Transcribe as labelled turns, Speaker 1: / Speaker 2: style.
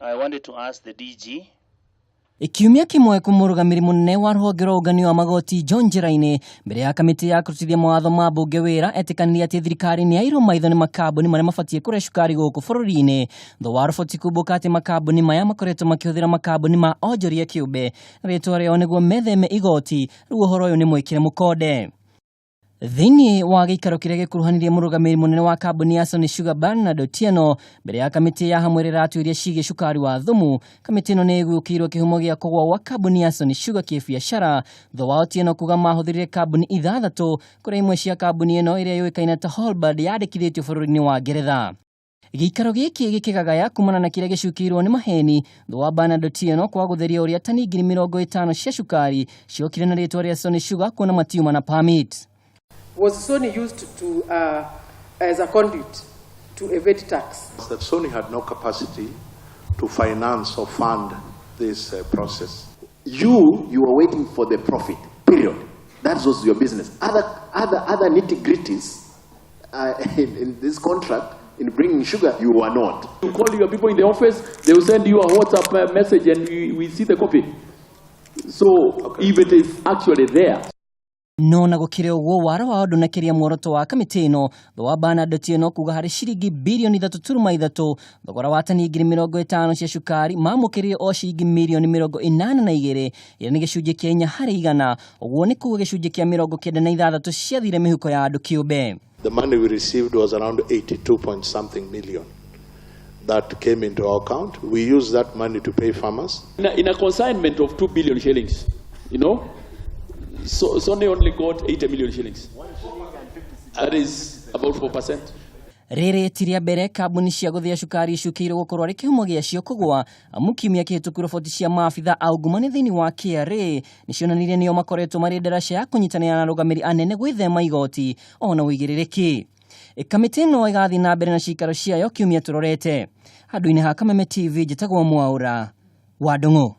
Speaker 1: I wanted to ask the DG.
Speaker 2: Kiumia kĩmwe kũmũrũgamĩri mũnene wa rũhonge rwa ũngania wa magoti John Njiraini mbere ya kamĩtĩ ya kũrutithia mawatho ma mbunge wĩra etĩkanirie atĩ thirikari nĩ yairwo maitho nĩ makambuni marĩa mabatiĩ kũrĩa cukari gũkũ bũrũri-inĩ thutha wa riboti kumbũka atĩ makambuni maya makoretwo makĩhũthĩra makambuni ma onjoria kĩũmbe na rĩtwa rĩao nĩguo metheme igoti. Rĩu ũhoro ũyũ nĩ mwĩkĩre mũkonde. Thĩinĩ wa gĩikaro kĩrĩa gĩkuruhanirie mũrũgamĩrĩri mũnene wa kambuni ya Sony Sugar Bernard Otieno mbere ya kamĩtĩ ya hamwe ĩrĩa ĩratuĩria ciĩgiĩ cukari wa thumu, kamĩtĩ ĩno nĩ ĩgũkĩirwo kĩhumo gĩa kũgũa gwa kambuni ya Sony Sugar kĩbiacara thutha wa Otieno kuga mahũthĩrire kambuni ithathatũ kũrĩa imwe cia kambuni ĩno ĩrĩa yũĩkaine ta Holbird yandĩkithĩtio bũrũri-inĩ wa Ngeretha. Gĩikaro gĩkĩ gĩkĩgagaya kumana na kĩrĩa gĩcukĩirwo nĩ maheni thutha wa Bernard Otieno kwaga gũtheria ũrĩa tani 50,000 cia cukari ciokire na rĩtwa rĩa Sony Sugar kuona matiuma na permit.
Speaker 3: Was Sony used to as a conduit to evade tax?
Speaker 4: That Sony had no capacity to finance or fund this process.
Speaker 5: You are waiting for the profit, period. That was your business. Other nitty gritties in this contract, in bringing sugar, you were not.
Speaker 6: You call your people in the office, they will send you a WhatsApp message and we see the copy. So if it is actually there,
Speaker 2: No na gũkĩrĩ ũguo wara wao ndũnakĩria muoroto wa kamĩtĩ ĩno thutha wa Bernard Otieno kuga harĩ ciringi birioni 3.3 thogora wa tani 50,000 cia cukari mamũkĩrire o ciringi mirioni 82 ĩrĩa nĩ gĩcunjĩ kĩa 4% ũguo nĩ kuga gĩcunjĩ kĩa 96 ciathire mĩhuko ya andũ kĩũmbe.
Speaker 4: The money we received was around 82 point something million that came into our account. We used that money to pay farmers.
Speaker 6: In a consignment of 2 billion shillings, so Sony only got 80 million shillings. That is about 4%.
Speaker 2: Rĩrĩ ti rĩa mbere kambuni cia gũthĩa cukari icukĩirwo gũkorwo arĩ kĩhumo gĩacio kũgũa amu kiumia kĩhĩtũku roboti cia maabitha a ungumania thĩinĩ wa KRA nĩ cionanirie nĩo makoretwo marĩ ndaraca ya kũnyitanĩra na arũgamĩrĩri anene gwĩthema igoti ona ũigĩrĩrĩki. Kamĩtĩ ĩno ĩgathiĩ na mbere na cikaro ciayo kiumia tũrorete. Handũ-inĩ ha Kameme TV njĩtagwo Mwaũra wa Ndung'u.